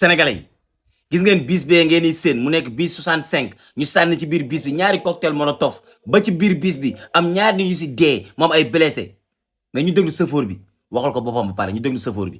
sénégalais yi gis ngeen bis bee ngeen di seen mu nekk bis 65 ñu sànni ci biir bis bi ñaari cocktail molotov ba ci biir bis bi am ñaari nit ñu si dee moom ay blessé mais ñu déglu sëfoor bi waxal ko boppam ba pare ñu déglu sëfoor bi.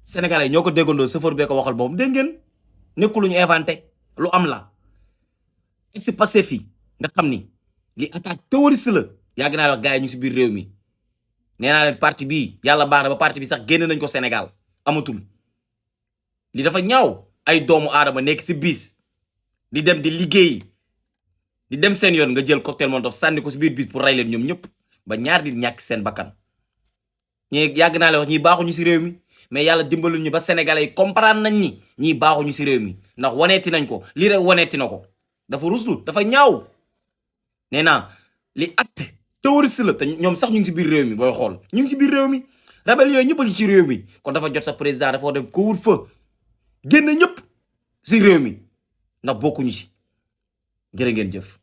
sénégalais ñoo ko déggandoo sëfoor bee ko waxal boobu dégg ngeen nekkul lu ñu inventé lu am la. ex Pastef fi nga xam ni li attaque terroriste la yàgg naa wax gars yi ñu si biir réew mi nee naa leen parti bii yàlla baax na ba parti bi sax génn nañ ko Sénégal amatul li dafa ñaaw ay doomu aadama nekk si bis di dem di liggéey di dem seen yoon nga jël cocktail molotov sànni ko si biir bis pour rey leen ñoom ñëpp ba ñaar di ñàkk seen bakkan ñi yàgg naa leen wax ñii baaxuñu si réew mi mais yàlla dimbalul ñu ba sénégalais yi comprendre nañ ni ñii baaxuñu si réew mi ndax waneeti nañ ko lii rek waneeti na ko dafa ruslu dafa ñaaw nee naa li acte terroriste la te ñoom sax ñu ngi si biir réew mi booy xool ñu ngi si biir réew mi rebelle yooyu ñëpp a ngi ci réew mi kon dafa jot sa président dafa war def couvre-feu génn ñëpp si réew mi ndax bokkuñu si jërë ngeen jëf.